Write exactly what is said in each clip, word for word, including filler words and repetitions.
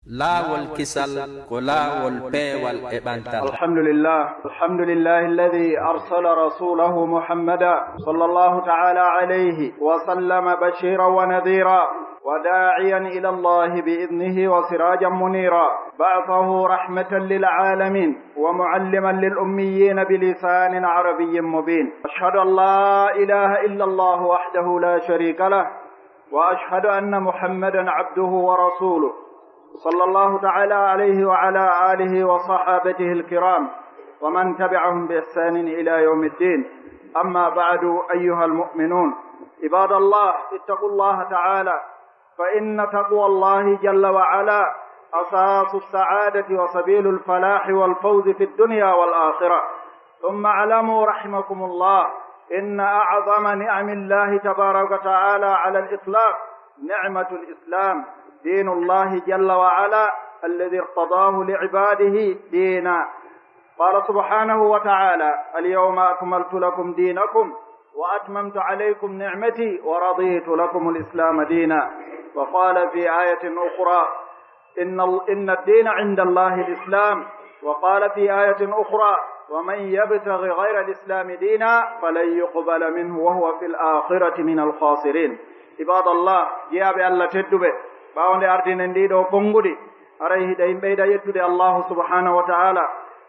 Laawol kisal ko laawol peewal e ɓantal. الحمد لله. الحمد لله الذي أرسل رسوله محمدا صلى الله تعالى عليه وسلم بشيرا ونذيرا وداعيا إلى الله بإذنه وسراجا منيرا. بعثه رحمة للعالمين ومعلما للأميين بلسان عربي مبين. أشهد أن لا إله إلا الله وحده لا شريك له، وأشهد أن محمدا عبده ورسوله، صلى الله تعالى عليه وعلى آله وصحابته الكرام ومن تبعهم بإحسان إلى يوم الدين. أما بعد، أيها المؤمنون، عباد الله، اتقوا الله تعالى، فإن تقوى الله جل وعلا أساس السعادة وسبيل الفلاح والفوز في الدنيا والآخرة. ثم اعلموا رحمكم الله، إن أعظم نعم الله تبارك وتعالى على الإطلاق نعمة الإسلام، دين الله جل وعلا الذي ارتضاه لعباده دينا. قال سبحانه وتعالى: اليوم أكملت لكم دينكم وأتممت عليكم نعمتي ورضيت لكم الإسلام دينا. وقال في آية أخرى: إن ال-، إن الدين عند الله الإسلام. وقال في آية أخرى: ومن يبتغ غير الإسلام دينا فلن يقبل منه وهو في الآخرة من الخاسرين. عباد الله، jiyaaɓe Allah tedduɓe, ɓaawo nde ardinen ɗii ɗoo konguɗi, haray hiɗen ɓeyda yettude Allahu subhanahu wa ta'ala.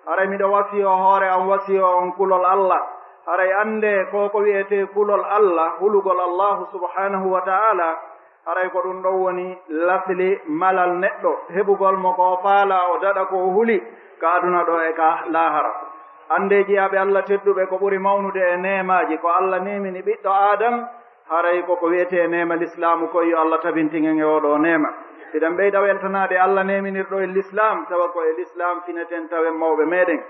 Haray miɗo wasiyo hoore am, wasiyo on kulol Allah. Haray annde ko ko wi'etee kulol Allah, hulugol Allahu subhanahu wa ta'ala, haray ko ɗum ɗon woni lasli malal neɗɗo, heɓugol mo ko o faalaa, o daɗa ko o huli, ka aduna ɗoo e ka laahara. Annde jiyaaɓe Allah tedduɓe, ko ɓuri mawnude e neemaaji ko Allah neemini ɓiɗɗo Aadam, haray ko ko wi'etee neema lislaamu, ko yo Allah tabintin en e oo ɗoo neema. Hiɗen ɓeyda weltanaade Allah neeminirɗo en lislaam, tawa ko e lislaam fineten tawen mawɓe meɗen.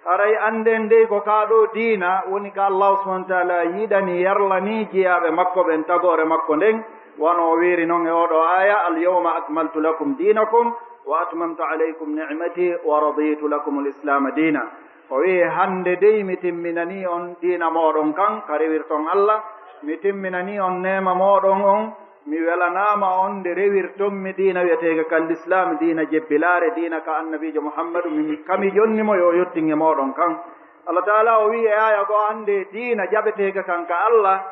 Haray annden dey ko kaa ɗoo diina woni ka Allahu subhanahu wa ta'ala yiɗani, yarlani jiyaaɓe makko ɓen tagoore makko nden, wano o wiiri non e oo ɗoo aaya: اليوم أكملت لكم دينكم وأتممت عليكم نعمتي ورضيت لكم الإسلام دينا. O wi'i, hannde dey mi timminanii on diina mooɗon kan, ka rewirton Allah, mi timminanii on neema mooɗon on, mi welanaama on nde rewirton mi diina wi'eteeka kan lislaam, diina jebbilaare, diina ka annabiijo Muhammadu, mi, ka mi jonni mo yo yottin e mooɗon kan. Allah ta'ala o wi'i e aaya goo, hannde diina jaɓeteeka kan ka Allah,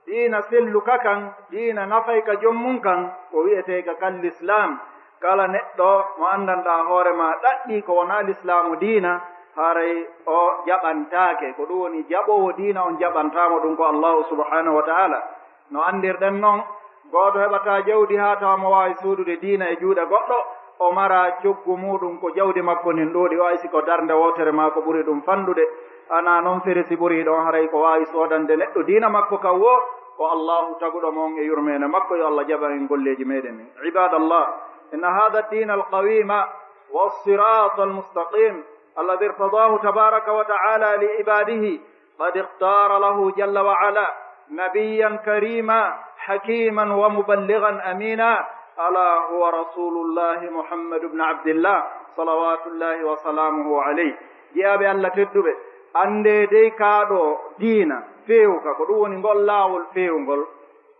diina selluka kan, diina nafayka jom mum kan, ko wi'eteeka kan lislaam. Kala neɗɗo mo anndanɗaa hoore maa ɗaɗɗii ko wonaa lislaamu diina, haray o jaɓantaake. Ko ɗum woni jaɓoowo diina on jaɓantaa mo, ɗum ko Allahu subhanahu wa ta'ala. No anndirɗen non, gooto heɓataa jawdi haa tawa mo waawi suuɗude diina e juuɗe goɗɗo, o mara coggu muuɗum ko jawdi makko ndin ɗuuɗi, o ay si ko darnde wootere maa ko ɓuri ɗum fanɗude. Ana non fere si ɓurii ɗon, haray ko waawi soodande neɗɗo diina makko kan woo, ko Allahu taguɗo mo on e yurmeende makko. Yo Allah jaɓan en golleeji meɗen ɗin. عباد الله، إن هذا الدين القويم والصراط المستقيم الذي ارتضاه تبارك وتعالى لعباده قد اختار له جل وعلا نبيا كريما حكيما ومبلغا أمينا، ألا هو رسول الله محمد بن عبد الله، صلوات الله وسلامه عليه. Jiyaaɓe Allah tedduɓe, anndee dey kaa ɗoo diina feewuka, ko ɗum woni ngol laawol feewungol.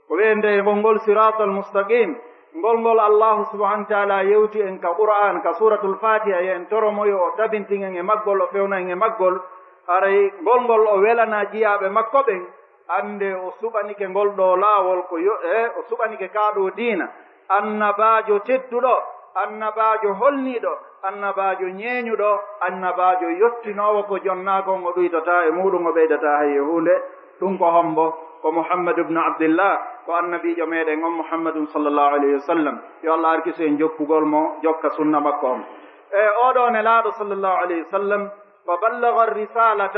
Ko wi'etee ngol, ngol siraatal mustaqim, ngol, ngol Allahu subhanahu wa ta'ala yewti en ka Qur'an, ka Suuratul Faatiha, yo en toro mo yo o tabintin en e maggol, o fewna en e maggol. Haray ngol, ngol o welanaa jiyaaɓe makko ɓen, anndee o suɓanike ngol ɗoo laawol ko yo, e, o suɓanike kaa ɗoo diina. Annabaajo tedduɗo, annabaajo holniiɗo, annabaajo ñeeñuɗo, annabaajo yottinoowo ko jonnaaka on, o ɗuytataa e muuɗum, o ɓeydataa hay e huunde. Ɗum ko hombo? Ko Muhammad ibn Abdillah, ko annabiijo meɗen on Muhammadun sallallahu alayhi wa sallam. Yo Allah arkisu en jokkugol mo, jokka sunna makko on. E oo ɗoo Nelaaɗo sallallahu alayhi wa sallam, فبلغ الرسالة،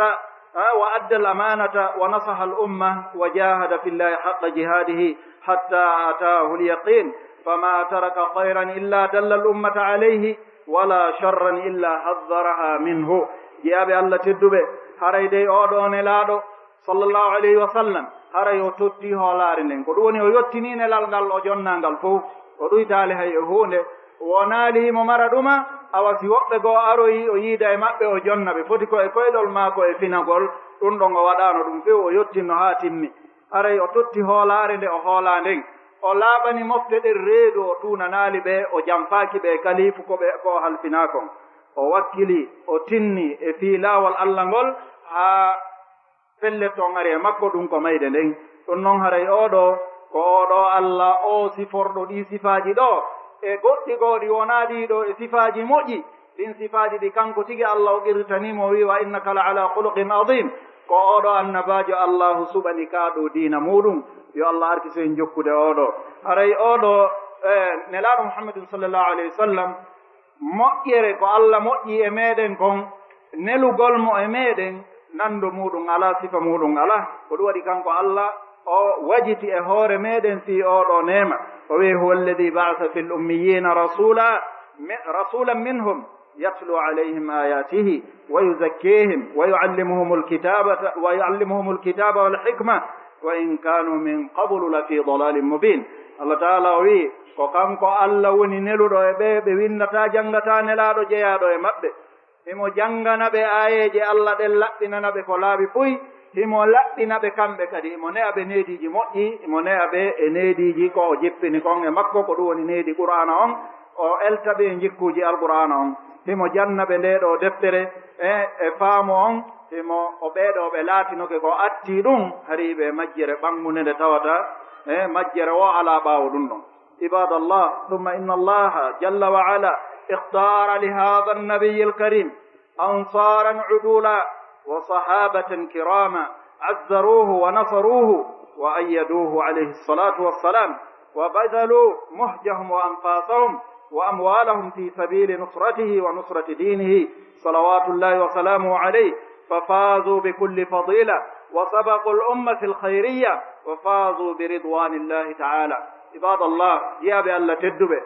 ها، وأدى الأمانة ونصح الأمة وجاهد في الله حق جهاده حتى أتاه اليقين، فما ترك خيرا إلا دل الأمة عليه ولا شرا إلا حذرها منه. Jiyaaɓe Allah tedduɓe, haray dey oo ɗoo Nelaaɗo sallallahu alayhi wa sallam, haray o totti hoolaare nden. Ko ɗum woni o yottinii nelal ngal, o jonnaa ngal fow. O ɗuytaali hay e huunde. Wonaali himo mara ɗuma, awa si woɓɓe goo aroyi, o yiida e maɓɓe, o jonna ɓe. Foti ko e koyɗol maako e finagol, ɗum ɗon o waɗaano ɗum few, o yottinno haa timmi. Haray o totti hoolaare nde o hoolaa nden. O laaɓani mofte ɗen reedu, o tuunanaali ɓe, o janfaaki ɓe kalifu ko ɓe, ko o halfinaa kon. O wakkili, o tinni e fii laawol Alla ngol haa pellet on ari e makko, ɗum ko mayde nden. Ɗum non haray oo ɗoo, ko oo ɗoo Alla, oo siforɗo ɗii sifaaji ɗoo, e goɗɗi goo ɗi wonaa ɗii ɗoo e sifaaji moƴƴi, ɗin sifaaji ɗi kanko tigi Alla o qirtanii mo, o wi'i, "Wa innaka la ala khuluqin azim." Ko oo ɗoo annabaajo Allaahu suɓani ka dow diina muuɗum. Yo Alla arkiso en jokkude oo ɗoo. Haray oo ɗoo, eh, Nelaaɗo Muhammadun sallallahu alayhi wa sallam, moƴƴere ko Alla moƴƴi e meɗen kon, nelugol mo e meɗen, nando muuɗum alaa, sifa muuɗum alaa. Ko ɗum waɗi kanko Alla o wajiti e hoore meɗen fii oo ɗoo neema. O wi'i, "Huwa alladhi ba'atha fil ummiyina rasula, mi-, rasulan minhum yatlu alayhim ayatihi wa yuzakkihim wa yuallimuhumul kitaba, wa yuallimuhumul kitaba wal hikma wa in kanu min qablu lafi dalalin mubin." Allah Taala o wi'i, ko kanko Alla woni neluɗo e ɓe ɓe windataa, janngataa Nelaaɗo jeyaaɗo e maɓɓe. Himo janngana ɓe aayeeje Alla ɗen, laɓɓinana ɓe ko laaɓi puy. Himo laɓɓina ɓe kamɓe kadi, himo ne'a ɓe neediiji moƴƴi, himo ne'a ɓe e neediiji ko o jippini kon e makko, ko ɗum woni needi Qur'aana on, o elta ɓe e jikkuuji Alqur'aana on. Himo janna ɓe ndee ɗoo deftere e, e faamu on, himo o ɓee ɗoo ɓe laatinoke ko atti ɗum, hari ɓe majjere ɓanngunde nde tawata e majjere o alaa ɓaawo ɗum ɗon. عباد الله، ثم إن الله جل وعلا اختار لهذا النبي الكريم أنصارا عدولا وصحابة كراما عزروه ونصروه وأيدوه عليه الصلاة والسلام، وبذلوا مهجهم وأنفاسهم وأموالهم في سبيل نصرته ونصرة دينه صلوات الله وسلامه عليه، ففازوا بكل فضيلة وسبقوا الأمة الخيرية وفازوا برضوان الله تعالى. Ibadallah, jiyaaɓe Allah tedduɓe,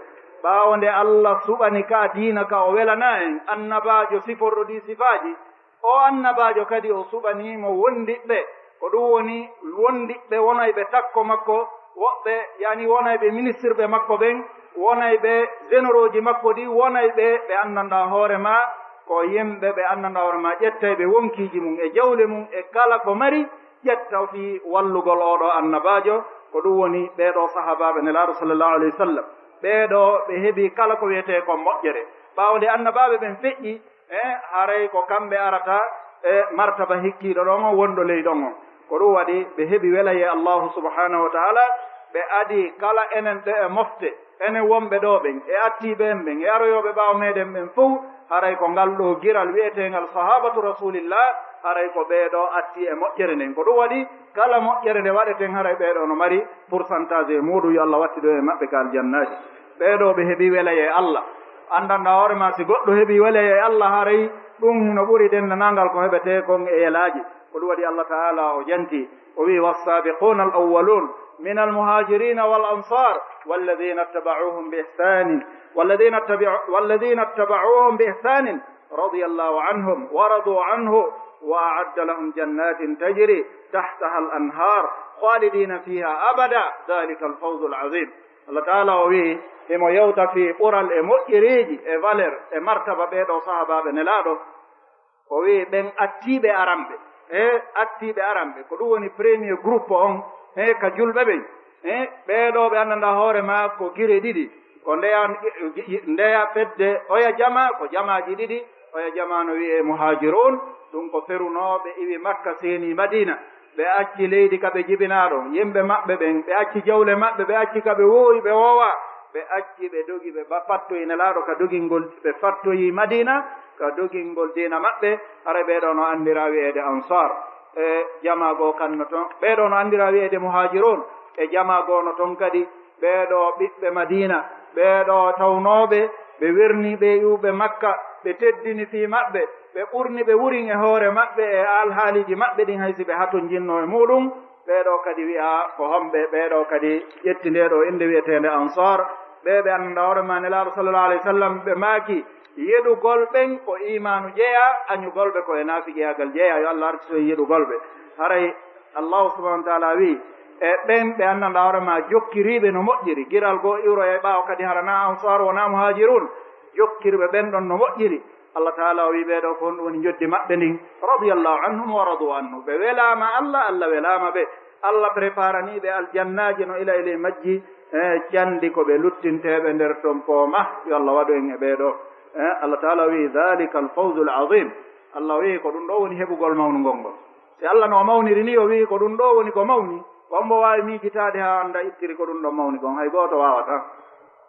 ɓaawo nde Allah suɓani ka diina ka o welanaa en, annabaajo siforɗo ɗii sifaaji, o annabaajo kadi o suɓanii mo wondiɓɓe, ko ɗum woni wondiɓɓe wonayɓe takko makko, woɓɓe, yani, wonayɓe ministirɓe makko ɓen, wonayɓe généraux ji makko ɗi, wonayɓe ɓe anndanɗaa hoore maa ko yimɓe ɓe anndanɗaa hoore maa ƴettayɓe wonkiiji mum e jawle mum e kala ko mari, ƴetta fii wallugol oo ɗoo annabaajo, ko ɗum woni ɓee ɗoo sahaabaaɓe Nelaaɗo sallallahu alayhi wa sallam. Ɓee ɗoo ɓe heɓi kala ko wiyetee kon moƴƴere. Ɓaawo nde annabaaɓe ɓen feƴƴi, e haray ko kamɓe arata e martaba hikkiiɗo ɗon on, wonɗo ley ɗon on. Ko ɗum waɗi ɓe heɓi welayee Allaahu subhaanahu wa ta'aala, ɓe adii kala enen ɓe e mofte, enen wonɓe ɗoo ɓen, e attiiɓe en ɓen, e aroyooɓe ɓaawo meɗen ɓen fow, haray ko ngal ɗoo giral wi'eteengal sahaabatu Rasuulillah, haray ko ɓee ɗoo atti e moƴƴere nden. Ko ɗum waɗi kala moƴƴere nde waɗeten, haray ɓee ɗoo no mari pourcentage e muuɗum, yo Allah wattido e maɓɓe ka aljannaaji. Ɓee ɗoo ɓe heɓi welayee Allah. Anndanɗaa hoore maa, si goɗɗo heɓi welayee Allah, haray ɗum hino ɓuri denndaangal ko heɓetee kon e yelaaji. Ko ɗum waɗi Allah Ta'ala o janti, o wi'i, "والسابقون الأولون من المهاجرين والأنصار والذين اتبعوهم بإحسان، والذين اتبعوا، والذين اتبعوهم بإحسان رضي الله عنهم ورضوا عنه وأعد لهم جنات تجري تحتها الأنهار خالدين فيها أبدا ذلك الفوز العظيم." Allah Ta'ala o wi'i, himo yewta fii ɓural e moƴƴereeji e valeur e martaba ɓee ɗoo sahaabaaɓe Nelaaɗo. O wi'i, ɓen attiiɓe aranɓe, e attiiɓe aranɓe, ko ɗum woni premier groupe on, e ka julɓe ɓen, e ɓee ɗoo ɓe anndanɗaa hoore maa ko gire ɗiɗi, ko ndeya, ndeya fedde oya jamaa, ko jamaaji ɗiɗi, oya jamaa no wi'ee muhaajiruun, ɗum ko ferunooɓe iwi Makka seenii Madiina, ɓe acci leydi ka ɓe jibinaa ɗon, yimɓe maɓɓe ɓen, ɓe acci jawle maɓɓe, ɓe acci ka ɓe woowi, ɓe woowaa, ɓe acci, ɓe dogi, ɓe ba-, fattoyi Nelaaɗo ka dogingol, ɓe fattoyi Madiina ka dogingol diina maɓɓe. Haray ɓee ɗoo no anndiraa wi'eede Ansaar, e jamaa goo kan no ton. Ɓee ɗoo no anndiraa wi'eede Muhaajiruun, e jamaa goo no ton kadi. Ɓee ɗoo ɓiɓɓe Madiina, ɓee ɗoo tawnooɓe, ɓe wernii ɓee iwɓe Makka, ɓe teddini fii maɓɓe, ɓe ɓurni ɓe wurin e hoore maɓɓe e alhaaliiji maɓɓe ɗin, hay si ɓe hatonjinnoo e muuɗum. Ɓee ɗoo kadi wi'aa ko homɓe? Ɓee ɗoo kadi ƴetti ndee ɗoo innde wi'eteende Ansaar. Ɓee ɓe annda hoore maa Nelaaɗo sallallahu alayhi wa sallam, ɓe maaki, yeɗugol ɓen ko iimaanu jeyaa, añugol ɓe ko e naafiqiyaagal jeyaa. Yo Allah arkiso en yeɗugol ɓe. Haray Allahu subhanahu wa ta'ala wi'i, e ɓen ɓe anndanɗaa hoore maa jokkiriiɓe no moƴƴiri, giral goo iwroya e ɓaawo kadi, hara naa Ansaar wonaa Muhaajiruun, jokkirɓe ɓen ɗon no moƴƴiri. Allah Ta'ala o wi'i ɓee ɗoo ko honɗum woni njoddi maɓɓe ndin? Radiyallahu anhum wa radu anhu. Ɓe welaama Allah, Allah welaama ɓe. Allah préparanii ɓe aljannaaji no ila e ley majji E canɗi ko ɓe luttinteeɓe nder ton pooma, yo Allah waɗu en e ɓee ɗoo. E Allah taala wi'i, "Dhalika al-fawzu al-azim." Allah wi'i, "Ko ɗum ɗoo woni heɓugol mawnugol ngol." Si Allah no mawniri ni, o wi'i, "Ko ɗum ɗoo woni ko mawni." Ko hombo waawi miijitaade haa annda ittiri ko ɗum ɗon mawni kon? Hay gooto waawataa.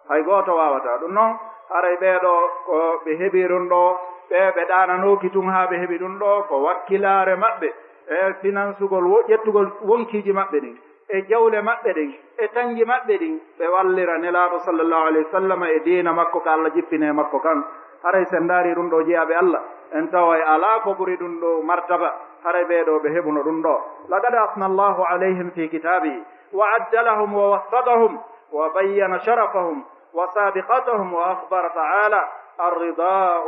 Hay gooto waawataa. Ɗum noon, haray ɓee ɗoo ko ɓe heɓi ɗum ɗoo, ɓe, ɓe ɗaananooki tun haa ɓe heɓi ɗum ɗoo, ko wakkilaare maɓɓe, e finansugol wo-, ƴettugol wonkiiji maɓɓe ɗin, e jawle maɓɓe ɗin, e tanji maɓɓe ɗin, ɓe wallira Nelaaɗo sallallahu alayhi wa sallam e diina makko ka Allah jippini e makko kan. Haray si en ndaari ɗum ɗoo jiyaaɓe Allah, en taway alaa ko ɓuri ɗum ɗoo martaba, haray ɓee ɗoo ɓe heɓuno ɗum ɗoo. "Laqad asna Allahu alayhim fi kitaabihi, wa adda lahum wa waffaqahum, wa bayyana sharafahum, وسابقتهم، وأخبر تعالى: الرضا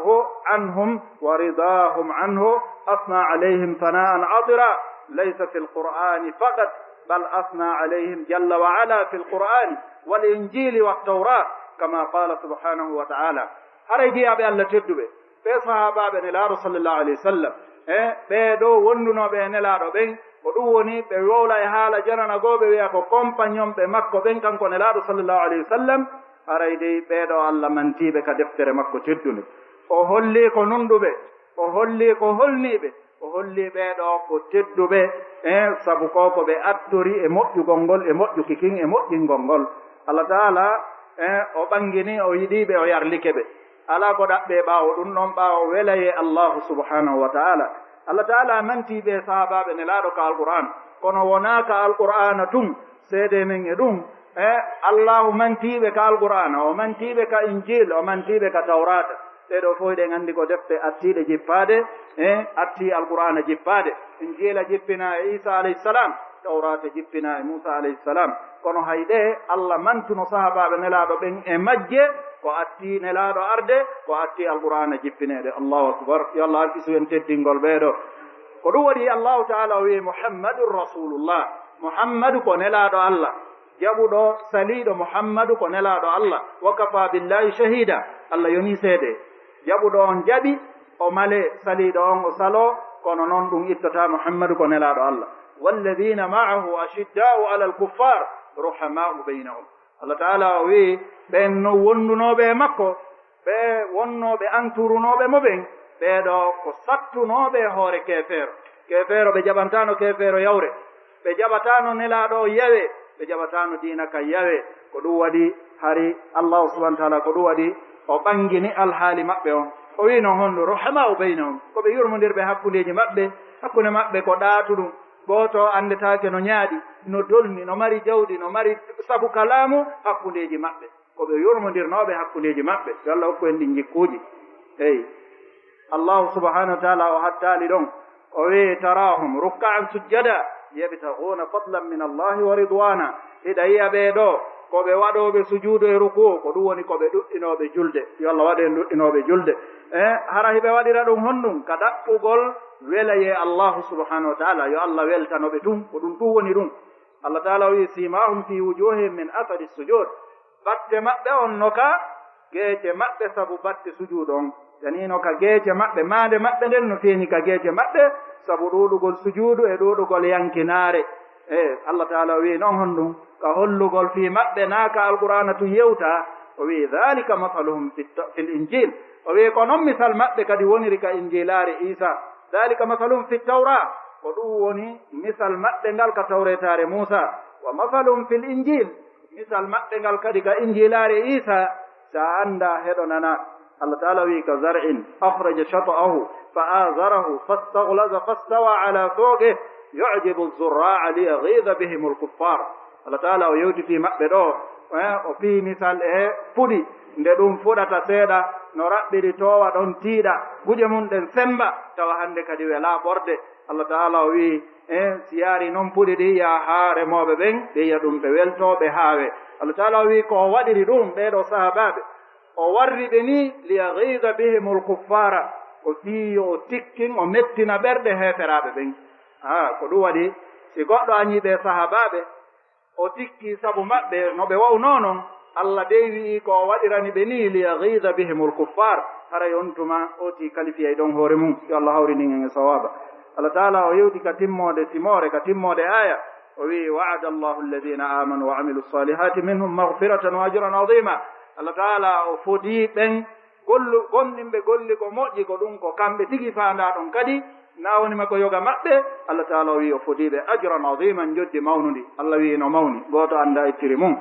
عنهم ورضاهم عنه، أثنى عليهم ثناء عطرا، ليس في القرآن فقط، بل أثنى عليهم جل وعلا في القرآن والإنجيل والتوراة، كما قال سبحانه وتعالى." Haray jiyaaɓe Allah tedduɓe, ɓee sahaabaaɓe Nelaaɗo sallallahu alayhi wa sallam, e ɓee ɗoo wondunooɓe e Nelaaɗo ɓen, ko ɗum woni ɓe wowla e haala jananagooɓe, wi'a ko compagnonɓe makko ɓen, kanko Nelaaɗo sallallahu alayhi wa sallam, haray dey ɓee ɗoo Allah mantiiɓe ka deftere makko teddunde. O hollii ko nunɗuɓe, o hollii ko holniiɓe, o hollii ɓee ɗoo ko tedduɓe, e sabu ko ko ɓe attori e moƴƴugol ngol, e moƴƴuki kin, e moƴƴingol ngol. Allah taala, e o ɓangini, o yiɗii ɓe, o yarlike ɓe. Alaa ko ɗaɓɓee ɓaawo ɗum ɗon, ɓaawo welayee Allaahu subhaanahu wa taala. Allah taala mantii ɓee sahaabaaɓe Nelaaɗo ka Alqur'aan, kono wonaa ka Alqur'aana tun, seedee men e ɗum. E Allaahu mantii ɓe ka Alqur'aana, o mantii ɓe ka Injiil, o mantii ɓe ka Tawraata. Ɗee ɗoo fof eɗen anndi ko defte attiiɗe jippaade, e attii Alqur'aana jippaade. Injiila jippinaa e Iisaa alayhi salaam, Tawraata jippinaa e Muusaa alayhi salaam. Kono hay ɗee, Allah mantuno sahaabaaɓe Nelaaɗo ɓen e majje, ko attii Nelaaɗo arde, ko attii Alqur'aana jippineede. Allahu akbar. Yo Allah arkisu en teddingol ɓee ɗoo. Ko ɗum waɗi Allaahu taala o wi'i, "Muhammadun Rasuulullah." Muhammadu ko Nelaaɗo Allah. Jaɓuɗo saliiɗo Muhammadu ko Nelaaɗo Allah. "Wa kafaa billaahi shahiida." Allah yonii seede. Jaɓuɗo on jaɓi, o male, saliiɗo on o saloo, kono noon ɗum ittotaa Muhammadu ko Nelaaɗo Allah. "Walladiina ma'ahu ashiddaa'u alal kuffaar, ruhamaa'u baynahum." Allah taala o wi'i, ɓen no wondunooɓe e makko, ɓe wonnooɓe anturunooɓe mo ɓen, ɓee ɗoo ko sattunooɓe e hoore keefeero. Keefeero ɓe jaɓantaano keefeero yawre, ɓe jaɓataano Nelaaɗo o yawe, ɓe jaɓataano diina ka yawe. Ko ɗum waɗi hari Allaahu subhaanahu wa taala, ko ɗum waɗi o ɓangini alhaali maɓɓe on. O wi'i no honno, "Ruhamaa'u baynahum", ko ɓe yurmondirɓe hakkundeeji maɓɓe, hakkunde maɓɓe ko ɗaatuɗum. Gooto anndetaake no ñaaɗi, no dolni, no mari jawdi, no mari sabu ka laamu hakkundeeji maɓɓe. Ko ɓe yurmondirnooɓe hakkundeeji maɓɓe. Yo Allah hokku en ɗin jikkuuji. Eyi. Allaahu subhaanahu wa taala o hattaali ɗon. O wi'i, "Taraahum rukka'an sujjada, yabtaghuuna fadlan min Allaahi wa ridwaana." Hiɗa yi'a ɓee ɗoo, ko ɓe waɗooɓe sujuudu e rukuu, ko ɗum woni ko ɓe ɗuɗɗinooɓe julde. Yo Allah waɗu en ɗuɗɗinooɓe julde. E, hara hiɓe waɗira ɗum honɗum? Ka ɗaɓɓugol welayee Allaahu subhaanahu wa taala. Yo Allah weltano ɓe tun, ko ɗum tun woni ɗum. Allah taala o wi'i, "Siimaahum fii wujuuhihim min asari sujuud." Batte maɓɓe on no ka geece maɓɓe sabu batte sujuudu on. Yani no ka geece maɓɓe, maande maɓɓe nden no feeñi ka geece maɓɓe sabu ɗuuɗugol sujuudu e ɗuuɗugol yankinaare. E, Allah taala o wi'i noon honɗum? Ka hollugol fii maɓɓe naa ka Alqur'aana tun yewta. O wi'i, "Dhaalika masaluhum fit-, fil Injiil." O wi'i, "Ko noon misal maɓɓe kadi woniri ka Injiilaare Iisaa. Dhaalika masaluhum fit Tawraa." Ko ɗum woni misal maɓɓe ngal ka Tawreetaare Muusaa. "Wa masaluhum fil Injiil." Misal maɓɓe ngal kadi ka Injiilaare Iisaa, si a anndaa, heɗo nanaa. Allah taala wi'i, "Ka zar'in akhraja shat'ahu fa azarahu fastaghlaza fastawa ala suuqihi yu'jibu zurra'a liyaghiza bihimul kuffaar." Allah taala o yewti fii maɓɓe ɗoo, eh, o fii misal e puɗi, nde ɗum fuɗata seeɗa, no raɓɓiɗi toowa ɗon tiiɗa, guje mum ɗen semmba, tawa hannde kadi welaa ɓorde. Allah taala o wi'i, eh, si yaari noon puɗi ɗi yaha haa remooɓe ɓen, ɓe yi'a ɗum ɓe weltoo, ɓe haawee. Allah taala o wi'i ko o waɗiri ɗum ɓee ɗoo sahaabaaɓe, o warri ɓe nii, "liyaghiza bihimul kuffaara", ko fii yo o tikkin, o mettina ɓerɗe heeferaaɓe ɓen. Haa, ko ɗum waɗi, si goɗɗo añii ɓee sahaabaaɓe, o tikki sabu maɓɓe, no ɓe wa'unoo non, Allah dey wi'i ko o waɗirani ɓe nii, "liyaghiza bihimul kuffaar", haray on tuma o tii kalifiyay ɗon hoore mum. Yo Allah hawrinin en e sawaaba. Allah taala o yewti ka timmoode simoore, ka timmoode aaya. O wi'i, "Wa'ada Allahu alladhina amanu wa amilu salihati minhum maghfiratan wa ajran azima." Allah Ta'ala o fodi ɓen gollu-, gomɗinɓe golli ko moƴƴi, ko ɗum ko kamɓe tigi faandaa ɗon kadi, na woni ma ko yoga maɓɓe. Allah Ta'ala o wi'i o fodi ɓe ajran aziman, njoddi mawnundi. Allah wi'i no mawni, gooto anndaa ittiri mum.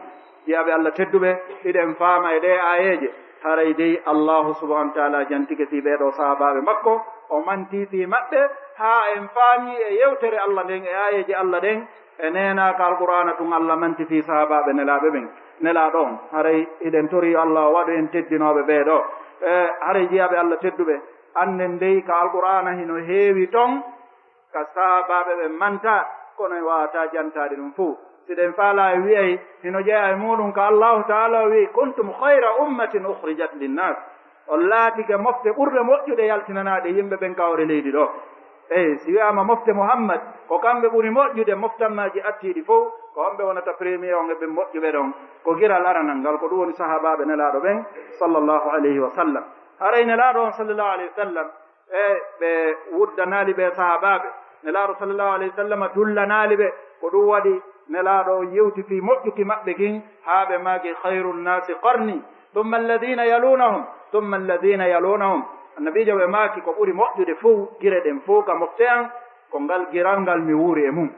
Jiyaaɓe Allah tedduɓe, hiɗen faama e ɗee aayeeje, haray dey Allahu subhanahu wa ta'ala jantike fii ɓee ɗoo sahaabaaɓe makko, o manti fii maɓɓe, haa en faami e yewtere Allah nden, e aayeeje Allah ɗen, e neenaaka Alqur'aana tun Allah manti fii sahaabaaɓe Nelaaɓe ɓen. Nelaaɗo on, haray hiɗen tori yo Allah o waɗu en teddinooɓe ɓee ɗoo. E, haray jiyaaɓe Allah tedduɓe, annden dey ka Alqur'aana hino heewi ton, ka sahaabaaɓe ɓen mantaa, kono en waawataa jantaade ɗum fuu. Si ɗen faalaa e wi'ay, hino jeyaa e muuɗum ka Allahu Ta'ala o wi'i, "Kuntum khayra ummatin ukhrijat linnas." On laatike mofte ɓurɗe moƴƴude yaltinanaaɗe yimɓe ɓen ka hoore leydi ɗoo. Eey, si wi'aama mofte Muhammad, ko kamɓe ɓuri moƴƴude, moftammaaji attiiɗi fow, ko homɓe wonata premier on e ɓen moƴƴuɓe ɗon? Ko giral aranal ngal, ko ɗum woni sahaabaaɓe Nelaaɗo ɓen, sallallahu alayhi wa sallam. Haray Nelaaɗo on, sallallahu alayhi wa sallam, e ɓe wuddanaali ɓe sahaabaaɓe. Nelaaɗo sallallahu alayhi wa sallam dullanaali ɓe. Ko ɗum waɗi Nelaaɗo o yewti fii moƴƴuki maɓɓe kin, haa ɓe maaki, "Khayru nnasi qarni, thumma alladhina yalunahum, thumma alladhina yalunahum." Annabiijo ɓe maaki, "Ko ɓuri moƴƴude fow, gire ɗen fow ka mofte an, ko ngal giral ngal mi wuuri e mum."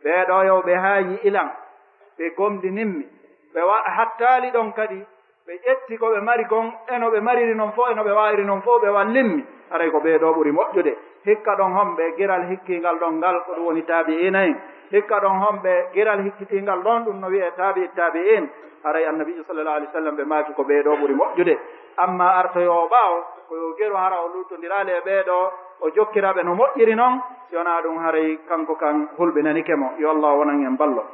Ɓee ɗoo yo ɓe haayi ilan, ɓe gomɗinimmi, ɓe wa-, hattaali ɗon kadi, ɓe ƴetti ko ɓe mari kon, e no ɓe mariri non fow, e no ɓe waawiri non fow, ɓe wallimmi. Haray ko ɓee ɗoo ɓuri moƴƴude. Hikka ɗon homɓe giral hikkiingal ɗon ngal, ko ɗum woni taabi'iina en. Hikka ɗon homɓe giral hikkitiingal ɗon, ɗum no wi'ee taabi'i taabi'iin. Haray Annabiijo sallallahu alaihi wasallam ɓe maaki ko ɓee ɗoo ɓuri moƴƴude. Amma artoyoowo ɓaawo, ko yo geru hara o luutondiraali e ɓee ɗoo, o jokkira ɓe no moƴƴiri non, si wonaa ɗum haray kanko kan hulɓinanike mo. Yo Allah wonan en ballo.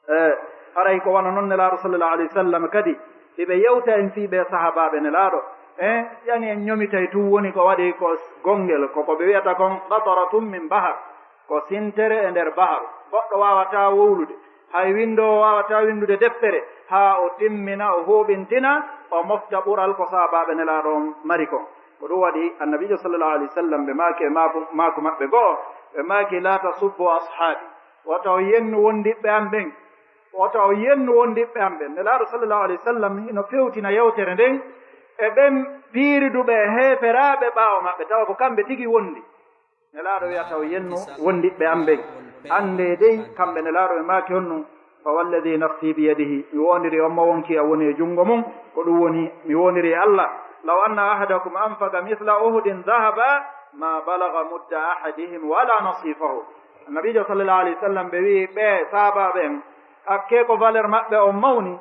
E, haray ko wano non Nelaaɗo sallallahu alaihi wasallam kadi, hiɓe yewta en fii ɓee sahaabaaɓe Nelaaɗo. E, yani en ñomitay tun woni ko waɗi ko gongel, ko ko ɓe wi'ata kon qataratun min bahar, ko sintere e nder baharu. Goɗɗo waawataa wowlude, hay winndoowo waawataa winndude deftere, haa o timmina, o huuɓintina, o mofta ɓural ko sahaabaaɓe Nelaaɗo on mari kon. Ko ɗum waɗi Annabiijo sallallahu alaihi wasallam ɓe maaki e maaku, maaku maɓɓe go'o, ɓe maaki, "La tasubbu ashaabi." Wota on yennu wondiɓɓe am ɓen. Wota on yennu wondiɓɓe am ɓen. Nelaaɗo sallallahu alaihi wasallam hino fewtina yewtere nden e ɓen piiriduɓe e heeferaaɓe ɓaawo maɓɓe, tawa ko kamɓe tigi wondi. Nelaaɗo wi'ata on yennu wondiɓɓe am ɓen. Anndee dey, kamɓe Nelaaɗo ɓe maaki honno, "Fa walladhi nafsi biyadihi." Mi woondiri on mo wonki a woni e junngo mum, ko ɗum woni, mi woondiri e Allah. "Law anna ahadakum anfaqa mithla uhudin dhahaba ma balagha mudda ahadihim wala nasifahu." Annabiijo sallallahu alaihi wasallam ɓe wi'i ɓe sahaabaaɓe en, hakkee ko valeur maɓɓe on mawni,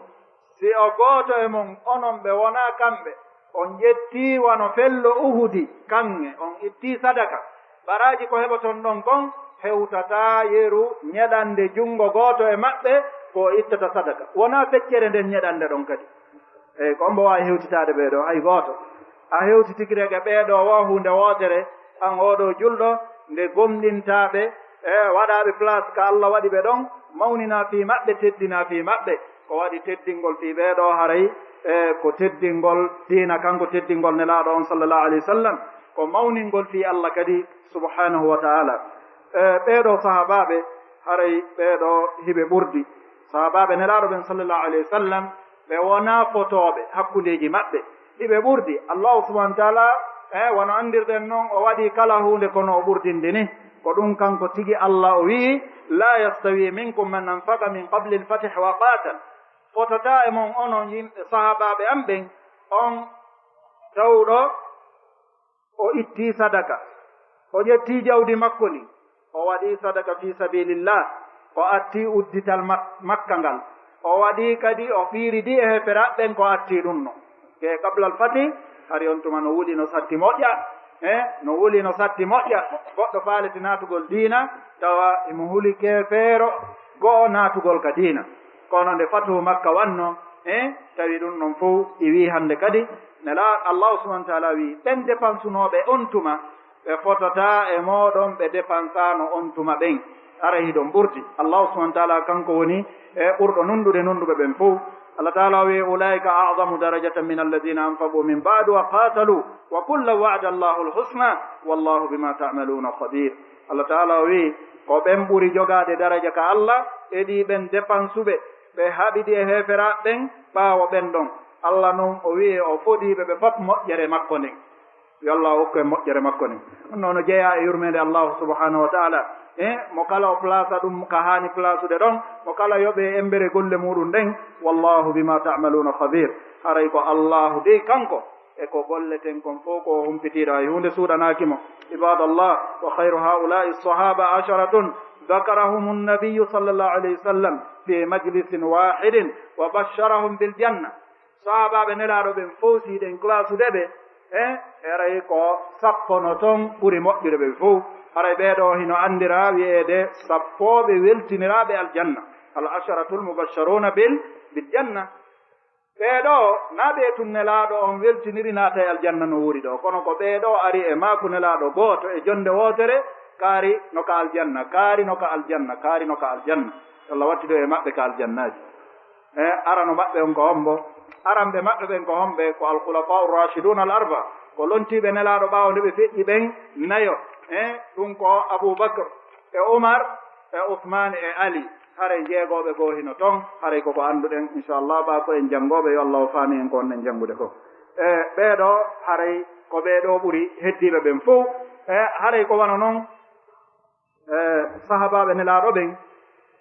si o gooto e mon, onon ɓe wonaa kamɓe, on ƴettii wano fello Uhudi, kaŋŋe, on ittii sadaka, baraaji ko heɓoton ɗon kon hewtataa yeru ñeɗannde junngo gooto e maɓɓe ko o ittata sadaka. Wonaa feccere nden ñeɗannde ɗon kadi. Eey, ko on mbo waawi hewtitaade ɓee ɗoo, hay gooto. A hewtitike ɓee ɗoo woo huunde wootere, an oo ɗoo julɗo, nde gomɗintaa ɓe, e waɗaa ɓe place ka Allah waɗi ɓe ɗon, mawninaa fii maɓɓe, teddinaa fii maɓɓe. Ko waɗi teddingol fii ɓee ɗoo haray, e ko teddingol diina kan, ko teddingol Nelaaɗo on sallallahu alaihi wasallam, ko mawningol fii Allah kadi subhanahu wa ta'ala. E ɓee ɗoo sahaabaaɓe, haray ɓee ɗoo hiɓe ɓurdi. Sahaabaaɓe Nelaaɗo ɓen sallallahu alaihi wasallam, ɓe wonaa fotooɓe hakkundeeji maɓɓe, hiɓe ɓurdi. Allahu subhanahu wa ta'ala, e wano anndirɗen non, o waɗi kala huunde ko no o ɓurdinde ni. Ko ɗum kanko tigi Allah o wi'i, "La yastawi minkum man anfaqa min qabli al-fathi wa qatal." Fotataa e mon onon yimɓe sahaabaaɓe am ɓen, on tawɗo o ittii sadaka, o ƴettii jawdi makko ndin, o waɗii sadaka fii sabilillah, o attii uddital Mak-, Makka ngal, o waɗii kadi, o fiiridii e heeferaaɓe ɓen ko attii ɗum no. Ke qablal fati, hari on tuma no wuli no satti moƴƴa, e no wuli no satti moƴƴa, goɗɗo faalete naatugol diina, tawa imo huli keefeero go'o naatugol ka diina. Kono nde fatu Makka wanno, e tawi ɗum ɗon fow iwi hannde kadi, nela Allahu subhanahu wa ta'ala wi, ɓen depansunooɓe on tuma, ɓe fotataa e mooɗon ɓe depansaano on tuma ɓen. Aray hiɗon ɓurdi. Allahu subhanahu wa ta'ala kanko woni e ɓurɗo nunɗude nunɗuɓe ɓen fow. Allah ta'ala wi, "Ulaika a'zamu darajatan min alladhina anfaqu min ba'du wa qatalu, wa kullan wa'ada Allahu al-husna, wallahu bima ta'maluna khabir." Allah ta'ala wi, Ko ɓen ɓuri jogaade daraja ka Allah, edii ɓen depansuɓe, ɓe haɓidi e heeferaaɓe ɓen ɓaawo ɓen ɗon. Allah non o wi'i o fodiiɓe ɓe fof moƴƴere makko nden. Yo Allah okku en moƴƴere makko nden. Ɗum noon no jeyaa e yurmeende Allahu subhanahu wa ta'ala. E mo kala o plaasa ɗum ka haani plaasude ɗon, mo kala yoɓe embere golle muɗum ɗen, wallahu bima ta'maluna khabir. Haray ko Allahu dey kanko e ko golleten kon fof ko o humpitiiɗo, hay huunde suuɗanaaki mo. Ibadallah, wa khayru haula'i sahaba asharatun dhakarahum an-nabiyyu sallallahu alayhi wa sallam fi majlisin wahidin wa basharahum bil janna. Sahaabaaɓe Nelaaɗo ɓen fof, si ɗen classe ude ɓe, e haray ko sappo no ton ɓuri moƴƴude ɓe fof. Haray ɓee ɗoo hino anndiraa wi'eede sappooɓe weltiniraaɓe aljanna, al asharatul mubasharuna bil, bil janna. Ɓee ɗoo, naa ɓee tun Nelaaɗo on weltiniri naata e aljanna no wuuri ɗoo, kono ko ɓee ɗoo ari e maaku Nelaaɗo gooto e jonnde wootere, kaari no ka aljanna, kaari no ka aljanna, kaari no ka aljanna. Yo Allah wattido e maɓɓe ka aljannaaji. E arano maɓɓe on ko hombo? Aranɓe maɓɓe ɓen ko homɓe? Ko al khulafa ar rashidun al arba, ko lontiiɓe Nelaaɗo ɓaawo nde ɓe feƴƴi ɓen nayo. E ɗum ko Abu Bakr e Umar e Usmaan e Ali. Haray jeegooɓe goo hino ton, haray koko annduɗen, inchallah, ɓaa ko en janngooɓe, yo Allah o faami en ko wonɗen janngude fof. E ɓee ɗoo, haray ko ɓee ɗoo ɓuri heddiiɓe ɓen fof. E haray ko wano non, e sahaabaaɓe Nelaaɗo ɓen,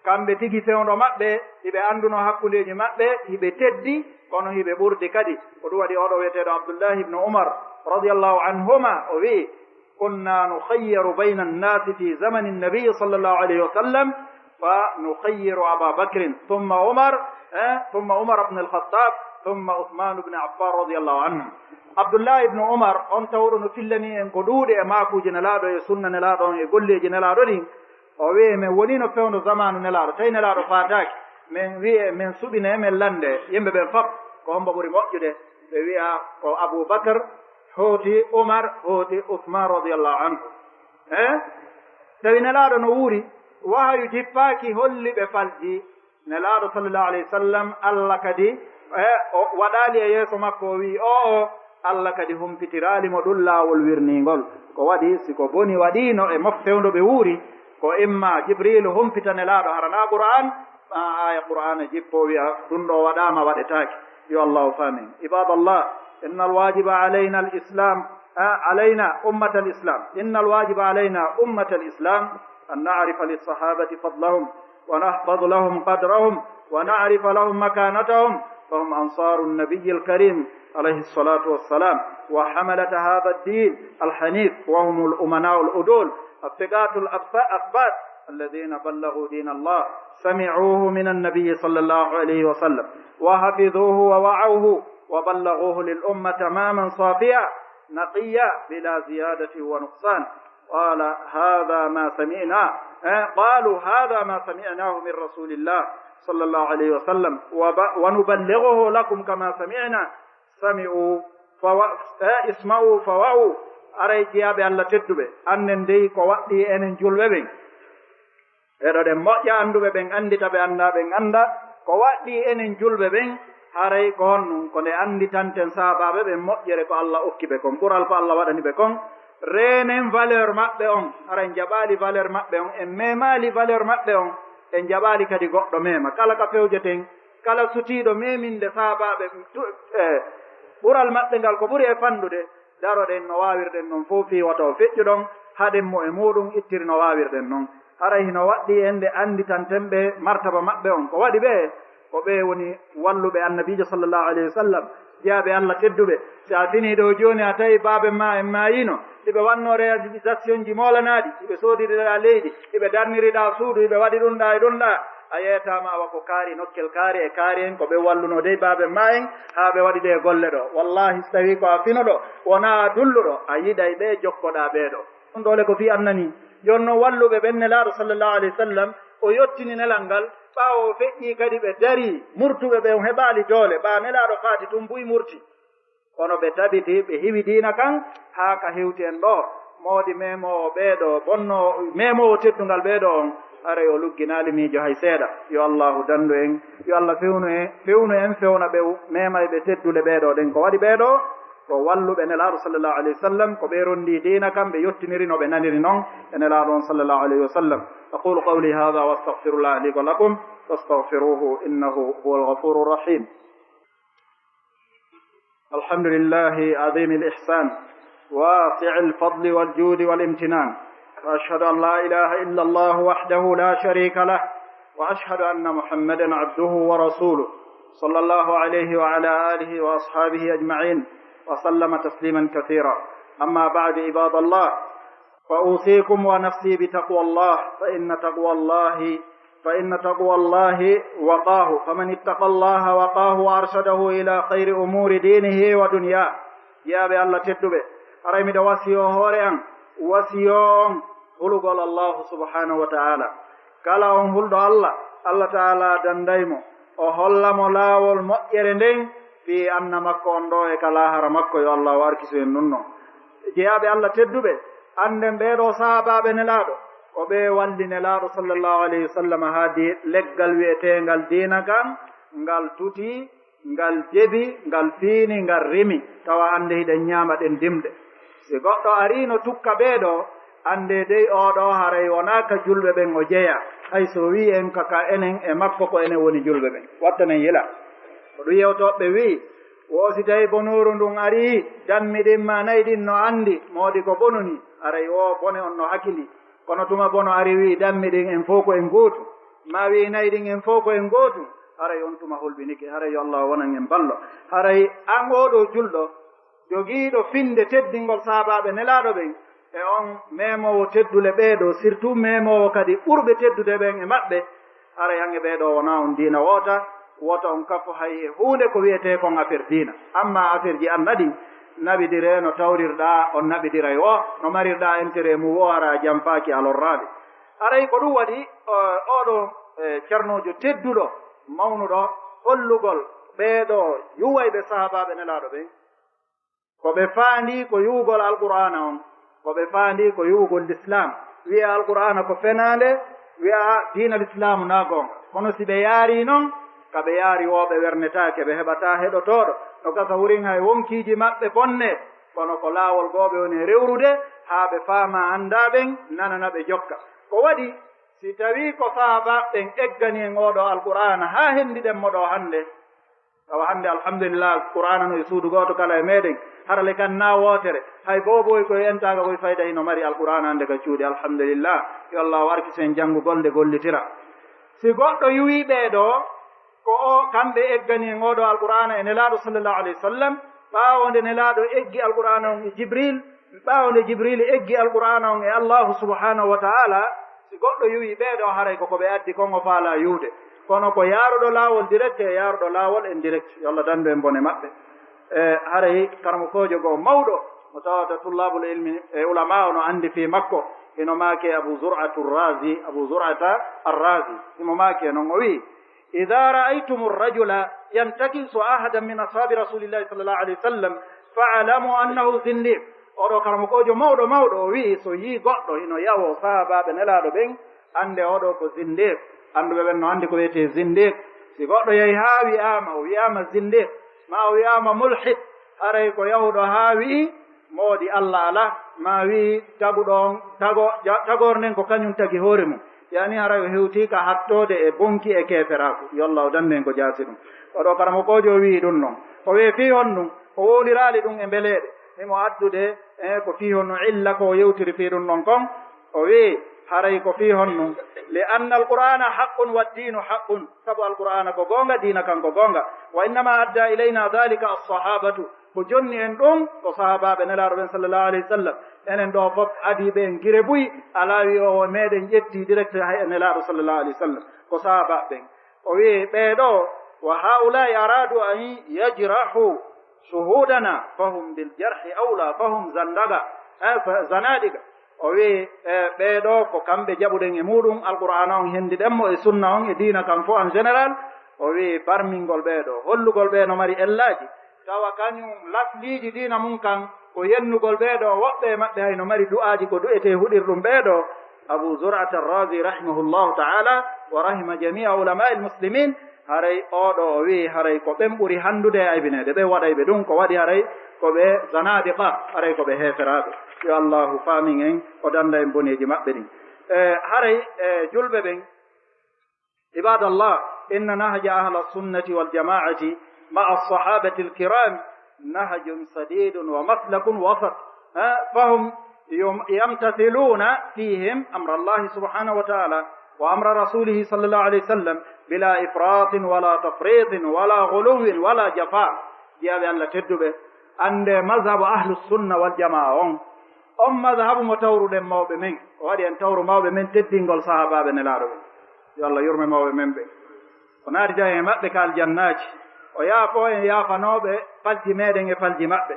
kamɓe tigi fewndo maɓɓe, hiɓe annduno hakkundeeji maɓɓe, hiɓe teddi, kono hiɓe ɓurdi kadi. Ko ɗum waɗi oo ɗoo wi'eteeɗo Abdullahi ibnu Umar, radiyallahu anhuma, o wi'i, كنا نخير بين الناس في زمن النبي صلى الله عليه وسلم، فنخير أبا بكر ثم عمر، eh, ثم عمر بن الخطاب، ثم عثمان بن عفان رضي الله عنهم. Abdullahi ibnu Umar, on tawɗo no fillani en ko ɗuuɗi e maakuuji Nelaaɗo, e sunna Nelaaɗo on, e golleeji Nelaaɗo ɗin, o wi'i, men wonino fewndo zamaanu Nelaaɗo, tawi Nelaaɗo faataaki, men wi'e, men suɓine, men lande, yimɓe ɓen fof, ko hombo ɓuri moƴƴude? Ɓe wi'a ko Abu Bakr, hooti Umar, hooti Usmaan radiyallahu anhu. Eh? Tawi Nelaaɗo no wuuri, wahayu jippaaki, holli ɓe falji. Nelaaɗo sallallahu alayhi wa sallam, Allah kadi, eh, o waɗaali e yeeso makko, o wi'i, o, o, Allah kadi humpitiraali mo ɗum laawol wirniingol. Ko waɗi, si ko boni waɗiino e mofte fewndo ɓe wuuri, ko imma Jibriilu humpita Nelaaɗo, hara naa Qur'aan, ma aaya Qur'aana jippoo wi'a, ɗum ɗoo waɗaama, waɗetaake. Yo Allah o faamin. Ibadallah, innal waajiba alayna al islam, ah, alayna ummatal islam. Innal waajiba alayna ummatal islam an na'rifa lis sahabati fadlahum wa nahfaz lahum qadrahum wa na'rifa lahum makanatahum. Fahum ansaru nabiyil karim alayhi salatu wassalam wa hamalata hadha ad-din al hanif wa humul umana'ul udul. As-siqatul athbat الذين بلغوا دين الله سمعوه من النبي صلى الله عليه وسلم وحفظوه ووعوه وبلغوه للأمة تماما صافيا نقيا بلا زيادة ونقصان. قال هذا ما سمعنا، آه، قالوا هذا ما سمعناه من رسول الله صلى الله عليه وسلم وب-، ونبلغه لكم كما سمعنا. Sami'u fa wa-, eh, isma'u fa wa'u. Aray jiyaaɓe Allah tedduɓe, annen dey ko waɗɗii enen julɓe ɓen. Eɗoɗen moƴƴa annduɓe ɓen anndita ɓe anndaa ɓen annda. Ko waɗɗii enen julɓe ɓen, haray ko honɗum? Ko nde annditanten sahaabaaɓe ɓen moƴƴere ko Allah okki ɓe kon, ɓural ko Allah waɗani ɓe kon. Reenen valeur maɓɓe on, haray en jaɓaali valeur maɓɓe on, en meemaali valeur maɓɓe on, en jaɓaali kadi goɗɗo meema. Kala ka fewjeten, kala sutiiɗo meminde sahaabaaɓe tu-, e ɓural maɓɓe ngal ko ɓuri e fanɗude, daroɗen no waawirɗen non fof fii wota o feƴƴu ɗon, haɗen mo e muuɗum ittiri no waawirɗen non. Haray hino waɗɗii en nde annditanten ɓe martaba maɓɓe on. Ko waɗi ɓe, ko ɓe woni walluɓe Annabiijo sallallahu alayhi wa sallam, jiyaaɓe Allah tedduɓe. Si a finii ɗoo jooni, a tawi baaben maa en maayiino, hiɓe wannoo réalisationji moolanaaɗi, hiɓe soodiriɗaa leydi, hiɓe darniriɗaa suudu, hiɓe waɗi ɗum ɗaa e ɗum ɗaa, a yeetaama awa ko kaari nokkel kaari e kaari en, ko ɓe wallunoo dey baaben maa en, haa ɓe waɗi ɗee golle ɗoo. Wallaahi, si tawii ko a finuɗo, wonaa a dulluɗo, a yiɗay ɓe jokkoɗaa ɓee ɗoo. Ɗum ɗoo le ko fii annani. Jooni non walluɓe ɓen Nelaaɗo sallallahu alayhi wa sallam, o yottini nelal ngal, ɓaawo o feƴƴii kadi ɓe darii, murtuɓe ɓe on heɓaali doole, ɓaa Nelaaɗo faati tun buy murti. Kono ɓe tabiti, ɓe hiwi diina kan, haa ka hewti en ɗoo. Moodi memoowo ɓee ɗoo, bonnoowo, memoowo teddungal ɓee ɗoo on, haray o lugginaali miijo hay seeɗa. Yo Allaahu danndu en, yo Allah fewnu en, fewnu en, fewna ɓe memayɓe tedduɓe ɓee ɗoo ɗen. Ko waɗi ɓee ɗoo, Ko walluɓe Nelaaɗo sallallahu alayhi wa sallam, ko ɓe ronndi diina kan, ɓe yottiniri no ɓe naniri non e Nelaaɗo on sallallahu alayhi wa sallam. أقول قولي هذا وأستغفر الله لي ولكم فاستغفروه إنه هو الغفور الرحيم. الحمد لله عظيم الإحسان واسع الفضل والجود والامتنان، وأشهد أن لا إله إلا الله وحده لا شريك له، وأشهد أن محمدا عبده ورسوله، صلى الله عليه وعلى آله وأصحابه أجمعين، وسلم تسليما كثيرا. أما بعد، عباد الله، فأوصيكم ونفسي بتقوى الله، فإن تقوى الله، فإن تقوى الله وقاه، فمن اتقى الله وقاه وأرشده إلى خير أمور دينه ودنياه. Jiyaaɓe Allah tedduɓe, haray miɗo wasiyoo hoore an, wasiyoo on hulugol Allahu subhanahu wa ta'ala. Kala on hulɗo Allah, Allah ta'ala danday mo, o holla mo laawol moƴƴere nden fii anna makko on ɗoo e ka laahara makko, yo Allah o arkisu en ɗun non. Jiyaaɓe Allah tedduɓe, annden ɓee ɗoo sahaabaaɓe Nelaaɗo, ko ɓe walli Nelaaɗo sallallahu alayhi wa sallam haa di-, leggal wi'eteengal diina kan, ngal tuti, ngal jebi, ngal fiini, ngal rimi, tawa hannde hiɗen ñaama ɗen dimɗe. Si goɗɗo ariino tukka ɓee ɗoo, anndee dey oo ɗoo haray wonaa ka julɓe ɓen o jeyaa, hay so wi'i en ka, ka enen e makko ko enen woni julɓe ɓen. Wattanen yila. Ko ɗun yewtooɓe wi'i, wo si tawi bonooru ndun arii, dammi ɗin maa nayi ɗin no anndi, moodi ko bonunii, haray woo bone on no hakilii. Kono tuma bono ari wi'i dammi ɗin en fow ko en gootu, maa wi'i nayi ɗin en fow ko en gootu, haray on tuma hulɓinike, haray yo Allah wonan en ballo. Haray an oo ɗoo julɗo, jogiiɗo finnde teddingol sahaabaaɓe Nelaaɗo ɓen, e on meemoowo teddule ɓee ɗoo, surtout meemoowo kadi ɓurɓe teddude ɓen e maɓɓe, haray an e ɓee ɗoo wonaa on diina woota, wota on kafu hay e huunde ko wi'etee kon affaire diina. Amma affaire ji anna ɗin, naɓidiree no tawrirɗaa on naɓidiray woo, no marirɗaa intérêt mun woo, hara a janfaaki a lorraali. Haray ko ɗun waɗi, o-, oo ɗoo, e, ceernoojo tedduɗo, mawnuɗo, hollugol ɓee ɗoo yuwayɓe sahaabaaɓe Nelaaɗo ɓen, ko ɓe faandii ko yuwugol Alqur'aana on, ko ɓe faandii ko yuwugol Lislaam. Wi'a Alqur'aana ko fenaande, wi'a diina Lislaamu naa goonga. Kono si ɓe yaarii non, ka ɓe yaari woo ɓe wernetaake, ɓe heɓataa heɗotooɗo. No gasa wurin hay wonkiiji maɓɓe bonnee, kono ko laawol goo ɓe woni e rewrude, haa ɓe faama anndaa ɓen, nanana ɓe jokka. Ko waɗi, si tawii ko sahaabaaɓe ɓen eggani en oo ɗoo Alqur'aana haa henndiɗen mo ɗoo hannde, tawa hannde, alhamdulillah, Qur'aana no e suudu gooto kala e meɗen. Hara le kan na wootere. Hay booboy koy entaaga koy fayda hino mari Alqur'aana hannde ka cuuɗi, alhamdulillah. Yo Allah o arkisu en janngugol nde gollitira. Si goɗɗo yuwii ɓee ɗoo, ko o, kamɓe eggani en oo ɗoo Alqur'aana e Nelaaɗo sallallahu alayhi wa sallam, ɓaawo nde Nelaaɗo eggi Alqur'aana on e Jibril, ɓaawo nde Jibril eggi Alqur'aana on e Allahu subhanahu wa ta'ala, si goɗɗo yuwii ɓee ɗoo, haray ko ko ɓe addi kon o faalaa yuwde. Kono ko yaaruɗo laawol direct e yaaruɗo laawol indirect, yo Allah danndu en bone maɓɓe. E haray karamokoojo goo mawɗo mo tawata tullaabul ilmi e ulamaa o no anndi fii makko, hino maake Abu Zur'atu Razi, Abu Zur'ata Ar-Razi, himo maake non o wi'i, إذا رأيتم الرجل ينتكس أحدا من أصحاب رسول الله صلى الله عليه وسلم فاعلموا أنه زنديق. Oo ɗoo karamokoojo mawɗo mawɗo o wi'i, so yii goɗɗo hino yawoo sahaabaaɓe Nelaaɗo ɓen, annde oo ɗoo ko zindiq. Annduɓe ɓen no anndi ko wi'etee zindiq. Si goɗɗo yahi haa wi'aama, o wi'aama zindiq, maa o wi'aama mulhid, haray ko yahuɗo haa wi'i, moodi Allah alaa, maa wi'i taguɗo on, tago-, ja-, tagoor nden ko kañun tagi hoore mun. Yaani haray o hewtii ka hattoode e bonki e keeferaaku. Yo Allah o dandu en ko jaasi ɗun. Oo ɗoo karamokoojo o wi'i ɗun non. O wi'i fii honɗun? O wowliraali ɗun e mbeleeɗe. Himo addude, e ko fii honno illa ko o yewtiri fii ɗun non kon. O wi'i, haray ko fii honɗun? لأن القرآن حق والدين حق. Sabu Alqur'aana ko goonga, diina kan ko goonga. وإنما أدى إلينا ذلك الصحابة. Ko jonni en ɗun, ko sahaabaaɓe Nelaaɗo ɓen sallallahu alayhi wa sallam. Enen ɗoo fof adii ɓe en gire buy, alaa wi'oowo meɗen ƴettii direct hay e Nelaaɗo sallallahu alayhi wa sallam. Ko sahaabaaɓe ɓen. O wi'i ɓee ɗoo, وهؤلاء أرادوا أن يجرحوا شهودنا فهم بالجرح أولى، فهم زندقة، eh, fa-, zanadiqa. O wi'i, e, ɓee ɗoo ko kamɓe jaɓuɗen e muuɗun Alqur'aana on, henndiɗen mo e sunna on e diina kan fof en général. O wi'i barmingol ɓee ɗoo, hollugol ɓee no mari ellaaji, tawa kañun lasliiji diina mun kan ko yennugol ɓee ɗoo, woɓɓe e maɓɓe hay no mari du'aaji ko du'etee huɗirɗun ɓee ɗoo. Abu Zur'at Ar-Razi rahimahullahu ta'ala wa rahima jami'a ulama'il muslimin, haray oɗo o wi'i haray ko ɓen ɓuri handude e aybineede, ɓe waɗay ɓe ɗum ko waɗi haray ko ɓe zanadiqa, haray ko ɓe heeferaaɓe. Yo Allahu faamin en, o danda en boneeji maɓɓe ɗin. E, haray, e, julɓe ɓen, عباد الله، إن نهج أهل السنة والجماعة مع الصحابة الكرام نهج سديد ومسلك وسط، ها؟ فهم يم-، يمتثلون فيهم أمر الله سبحانه وتعالى وأمر رسوله صلى الله عليه وسلم بلا إفراط ولا تفريط ولا غلو ولا جفاء. Jiyaaɓe Allah tedduɓe, annde mazhabu ahlu sunna wal jamaa on, on mazhabu mo tawruɗen mawɓe men, o waɗi en tawru mawɓe men teddingol sahaabaaɓe Nelaaɗo ɓen. Yo Allah yurme mawɓe men ɓen. O naatida en e maɓɓe ka aljannaaji. O yaafo en yaafanooɓe falji meɗen e falji maɓɓe.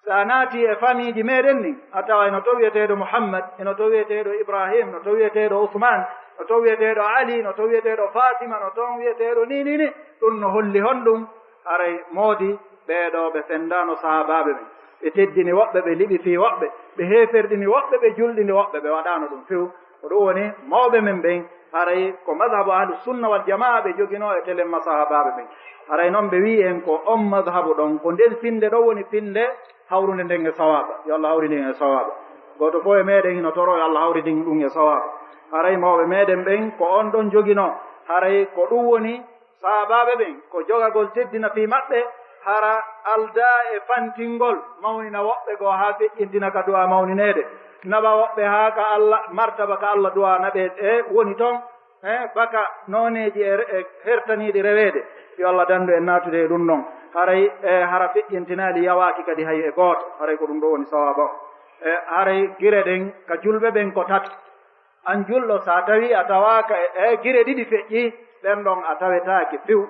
So a naati e famiiji meɗen ɗin, a tawa eno to wi'eteeɗo Muhammad, eno to wi'eteeɗo Ibrahim, no to wi'eteeɗo Usman, no to wi'eteeɗo Ali, no to wi'eteeɗo Fatima, no toon wi'eteeɗo ni, ni, ni. Ɗum no holli honɗum? Haray moodi ɓee ɗoo ɓe fenndaano sahaabaaɓe ɓen. Ɓe teddini woɓɓe, ɓe liɓi fii woɓɓe, ɓe heeferɗini woɓɓe, ɓe julɗini woɓɓe, ɓe waɗaano ɗum few. Ko ɗum woni mawɓe men ɓen, haray ko mazhabu ahlu sunna wal jamaa ɓe joginoo e telemma sahaabaaɓe ɓen. Haray non ɓe wi'i en ko on mazhabu ɗon, ko nden finnde ɗon woni finnde hawrunde nden e sawaaba. Yo Allah hawrindin en e sawaaba. Gooto fof e meɗen hino toro yo Allah hawrindin ɗum e sawaaba. Haray mawɓe meɗen ɓen ko on ɗon joginoo. Haray ko ɗum woni sahaabaaɓe ɓen, ko jogagol teddina fii maɓɓe, hara aldaa e fantingol mawnina woɓɓe goo haa feƴƴintina ka du'a mawnineede, naɓa woɓɓe haa ka Allah, martaba ka Allah du'a naɓe e woni toon, e baka nooneeji e, e hertaniiɗi reweede. Yo Allah dandu en naatude e ɗum ɗon. Haray, e, hara feƴƴintinaali yawaaki kadi hay e gooto. Haray ko ɗum ɗo woni sawaaba o. E, haray gire ɗen ka julɓe ɓen ko tati. An julɗo, so a tawi a tawaaka e, e gire ɗiɗi feƴƴi, ɗen ɗon a tawetaake few.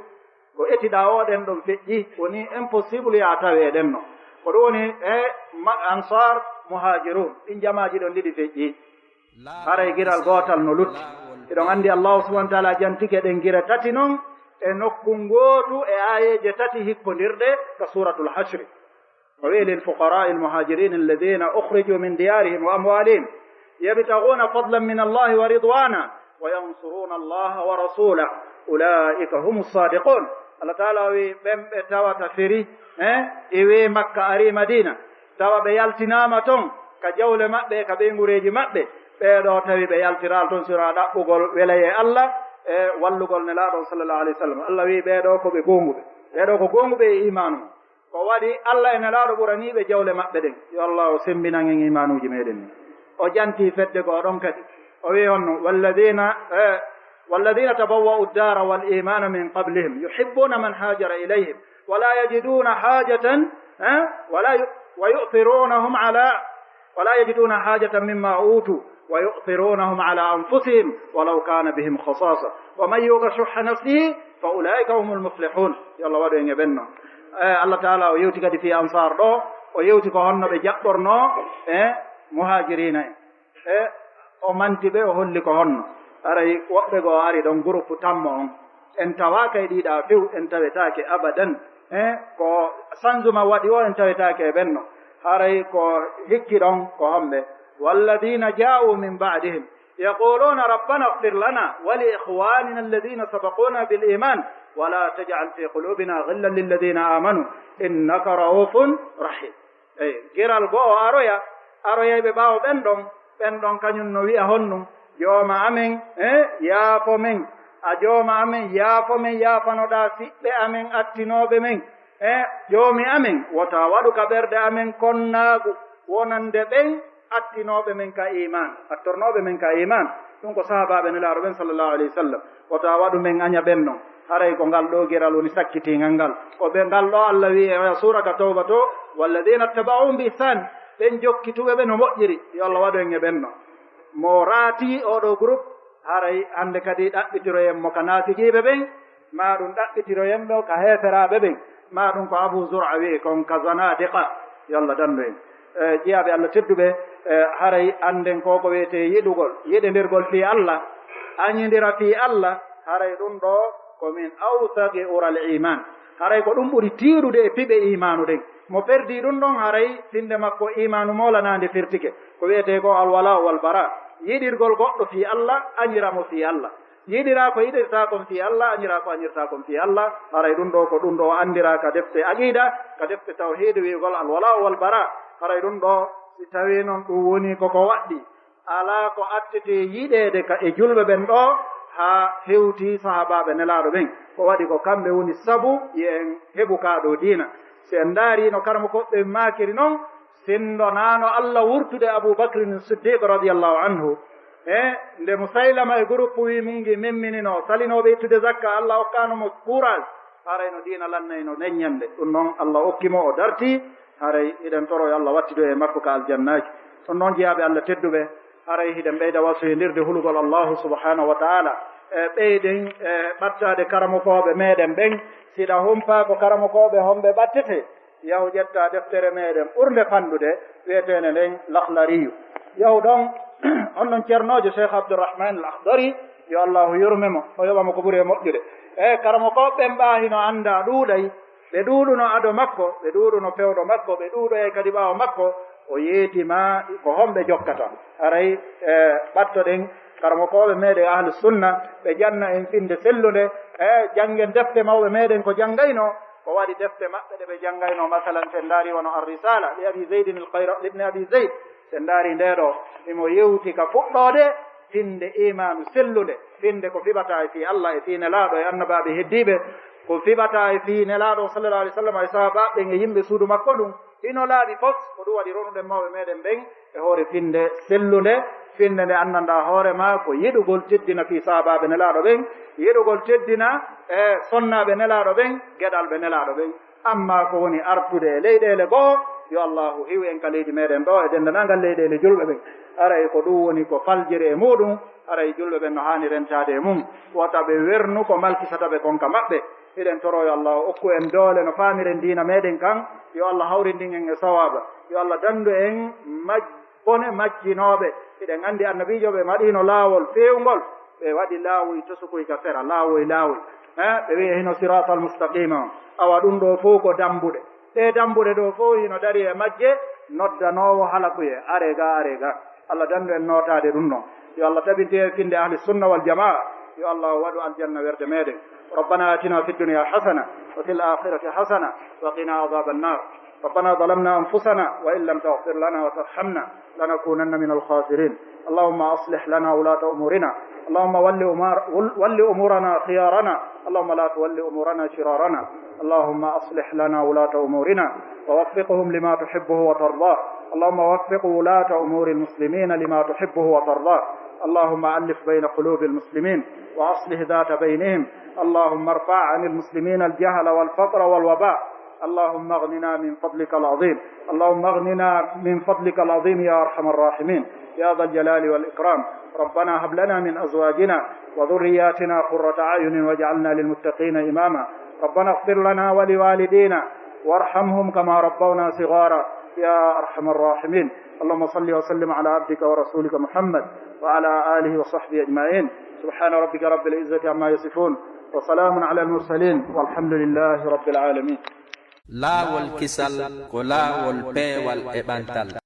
Ko etiɗaa o ɗen ɗon feƴƴi, woni impossible yo a tawe e ɗen ɗon. Ko ɗum woni e ma-, Ansar, Muhajirun, ɗin jamaaji ɗon ɗiɗi feƴƴi. Haray giral gootal no lutti. Eɗon anndi Allahu subhanahu wa ta'ala jantike ɗen gire tati non e nokku ngootu e aayeeje tati hikkondirɗe ka Suratul Hashri. O wi'i, للفقراء المهاجرين الذين أخرجوا من ديارهم وأموالهم يبتغون فضلا من الله ورضوانا وينصرون الله ورسوله أولئك هم الصادقون. Allah Taala o wi'i, ɓen ɓe tawata feri, eh, iwi Makka, ari Madina, tawa ɓe yaltinaama ton ka jawle maɓɓe, ka ɓeynguureeji maɓɓe, ɓee ɗoo tawi ɓe yaltiraali ton sira ɗaɓɓugol welayee Allah e wallugol Nelaaɗo on sallallahu alayhi wa sallam. Allah wi'i, ɓee ɗoo ko ɓe goonguɓe. Ɓee ɗoo ko goonguɓe e iimaanu. Ko waɗi Allah e Nelaaɗo ɓuraniiɓe jawle maɓɓe ɗen. Yo Allah o sembinan en iimaanuuji meɗen ɗin. O jantii fedde goo ɗon kadi. O wi'i honno, والذين, eh, والذين تبوأوا الدار والإيمان من قبلهم يحبون من هاجر إليهم ولا يجدون حاجة, eh, ولا ي-, ويؤثرونهم على ولا يجدون حاجة مما أوتوا ويؤثرونهم على أنفسهم ولو كان بهم خصاصة ومن يوق شح نفسه فأولئك هم المفلحون. Yo Allah waɗu en e ɓen non. Eh, Allah Taala o yewti kadi fii Ansaar ɗoo, o yewti ko honno ɓe jaɓɓornoo, eh, Muhaajiriina en. E o manti ɓe, o holli ko honno. Haray woɓɓe goo ari ɗon, groupe tammo on. En tawaaka e ɗiɗa few, en tawetaake abadan. Eh, ko sanzuma waɗi o, en tawetaake e ɓen non. Haray ko hikki ɗon ko homɓe? والذين جاءوا من بعدهم يقولون ربنا اغفر لنا ولإخواننا الذين سبقونا بالإيمان ولا تجعل في قلوبنا غلا للذين آمنوا إنك رؤوف رحيم. Eyi, geral go'o aroya, aroyayɓe ɓaawo ɓen ɗon, ɓen ɗon kañum no wi'a honɗum? Jooma amen, eh, yaafo men. A Jooma amen, yaafo men, yaafanoɗaa siɓɓe amen attinooɓe men. Eh, Joomi amen, wota waɗu ka ɓerɗe amen konnaagu wonande ɓen attinooɓe men ka iimaan, attornooɓe men ka iimaan. Ɗum ko sahaabaaɓe Nelaaɗo ɓen sallallahu alayhi wa sallam. Wota waɗu men aña ɓen non. Haray ko ngal ɗoo geral woni sakkitiingal ngal. Ko ɓe ngal ɗoo Allah wi'i e oya suura ka Tawba to, والذين اتبعوهم بإحسان, ɓen jokkituɓe ɓe no moƴƴiri. Yo Allah waɗu en e ɓen non. Mo raati oo ɗoo groupe, haray hannde kadi ɗaɓɓitiroyen mo ka naafiqiiɓe ɓen, maa ɗum ɗaɓɓitiroyen mo ka heeferaaɓe ɓen, maa ɗum ko Abu Zur'a wi'i kon ka zanadiqa. Yo Allah dandu en. E, jiyaaɓe Allah tedduɓe, e, haray annden ko ko wiyetee yiɗugol, yiɗindirgol fii Allah, añindira fii Allah, haray ɗum ɗoo ko min awsaqi ural iimaan. Haray ko ɗum ɓuri tiiɗude e piɓe iimaanu ɗen. Mo perdii ɗum ɗon, haray finnde makko iimaanu moolanaande firtike. Ko wiyetee ko alwalaa wal baraa. Yiɗirgol goɗɗo fii Allah, añira mo fii Allah. Yiɗiraa ko yiɗirtaa kon fii Allah, añiraa ko añirtaa kon fii Allah. Haray ɗum ɗoo ko ɗum ɗoo anndiraa ka defte aqiida, ka defte tawhiid, wi'ugol alwalaa wal baraa. Haray ɗum ɗoo, si tawii non ɗum woni ko ko waɗɗi, alaa ko attetee yiɗeede ka e julɓe ɓen ɗoo, haa hewtii sahaabaaɓe Nelaaɗo ɓen. Ko waɗi ko kamɓe woni sabu yo en heɓu kaa ɗoo diina. Si en ndaarii no karamokooɓe ɓen maakiri non, sinndo naano Allah wurtude Abuu Bakrin Siddiq radiyallahu anhu, e nde Musaylama e groupe wii mun ngi memmininoo, salinooɓe ittude zakka, Allah okkaano mo courage, haray no diina lannayno nden ñannde. Ɗum non Allah okki mo, o dartii, haray hiɗen toro yo Allah wattidu e makko ka aljannaaji. Ɗum non jiyaaɓe Allah tedduɓe, haray hiɗen ɓeyda wasoyindirde hulugol Allahu subhanahu wa ta'ala, e ɓeyden e ɓattaade karamokooɓe meɗen ɓen. Siɗa humpaa ko karamokooɓe homɓe ɓattetee, yahu ƴetta deftere meɗen ɓurnde fanɗude, wi'eteende nden Lakhlariyu. Yahu ɗon, on ɗon cernoojo Cheikh Abdourahmane Al Akhdari, yo Allahu yurme mo, o yoɓa mo ko ɓuri e moƴƴude. E karamokooɓe ɓen ɓaa hino anndaa ɗuuɗay, ɓe ɗuuɗuno ado makko, ɓe ɗuuɗuno fewdo makko, ɓe ɗuuɗoyay kadi ɓaawo makko, o yeeti ma ko homɓe jokkata. Haray, e, ɓattoɗen karamokooɓe meɗen Ahlu Sunna, ɓe janna en finde sellunde, e, janngen defte mawɓe meɗen ko janngayno, ko waɗi defte maɓɓe ɗe ɓe janngayno, masalan, si en ndaari wano Ar-Risala li Abi Zaydin al-Qayra-, ibn Abi Zayd, si en ndaari ndee ɗoo, himo yewti ka fuɗɗoode finde imaanu sellunde, finde ko fiɓata e fii Allah e fii Nelaaɗo e annabaaɓe heddiiɓe, ko fiɓata e fii Nelaaɗo sallallahu alaihi wasallam e sahaabaaɓe ɓen e yimɓe suudu makko ɗum, hino laaɓi fos. Ko ɗum waɗi ronuɗen mawɓe meɗen ɓen e hoore finde sellunde, finde nde anndanɗaa hoore maa ko yiɗugol teddina fii sahaabaaɓe Nelaaɗo ɓen, yiɗugol teddina e sonnaaɓe Nelaaɗo ɓen, geɗalɓe Nelaaɗo ɓen. Ammaa ko woni artude e leyɗeele goo, yo Allaahu hiw en ka leydi meɗen ɗoo e denndaangal leyɗeele julɓe ɓen. Aray ko ɗum woni ko faljere e muuɗum, aray julɓe ɓen no haani rentaade e mum. Wota ɓe wernu ko malkisata ɓe kon ka maɓɓe. Hiɗen toroo yo Allaahu okku en doole no faamiren diina meɗen kan. Yo Allah hawrindin en e sawaaba. Yo Allah danndu en maj-, bone majjinooɓe. Hiɗen anndi Annabiijo ɓe maɗiino laawol feewngol. Ɓe waɗi laawol tosukoy ka sera, laawol, laawol. Eh, ɓe wi'i hino siraatal mustaqima on. Awa ɗum ɗoo fow ko dambuɗe. Ɗee dambuɗe ɗoo fow hino dari e majje, noddanoowo halakuyee, aree ga, aree ga. Allah danndu en nootaade ɗum ɗon. Yo Allah tabintin en finde Ahli Sunna wal Jamaa. Yo Allah waɗu aljanna werde meɗen. ربنا آتنا في الدنيا حسنة وفي الآخرة حسنة وقنا عذاب النار. ربنا ظلمنا أنفسنا وإن لم تغفر لنا وترحمنا لنكونن من الخاسرين. اللهم أصلح لنا ولاة أمورنا. اللهم ول أمار-، ول، ول أمورنا خيارنا. اللهم لا تول أمورنا شرارنا. اللهم أصلح لنا ولاة أمورنا ووفقهم لما تحبه وترضاه. اللهم وفق ولاة أمور المسلمين لما تحبه وترضاه. اللهم ألف بين قلوب المسلمين وأصلح ذات بينهم. اللهم ارفع عن المسلمين الجهل والفقر والوباء. اللهم اغننا من فضلك العظيم. اللهم اغننا من فضلك العظيم يا أرحم الراحمين يا ذا الجلال والإكرام. ربنا هب لنا من أزواجنا وذرياتنا قرة أعين واجعلنا للمتقين إماما. ربنا اغفر لنا ولوالدينا وارحمهم كما ربونا صغارا يا أرحم الراحمين. اللهم صل وسلم على عبدك ورسولك محمد وعلى آله وصحبه أجمعين. سبحان ربك رب العزة عما يصفون وسلام على المرسلين والحمد لله رب العالمين. Laawol kisal ko laawol peewal e ɓantal.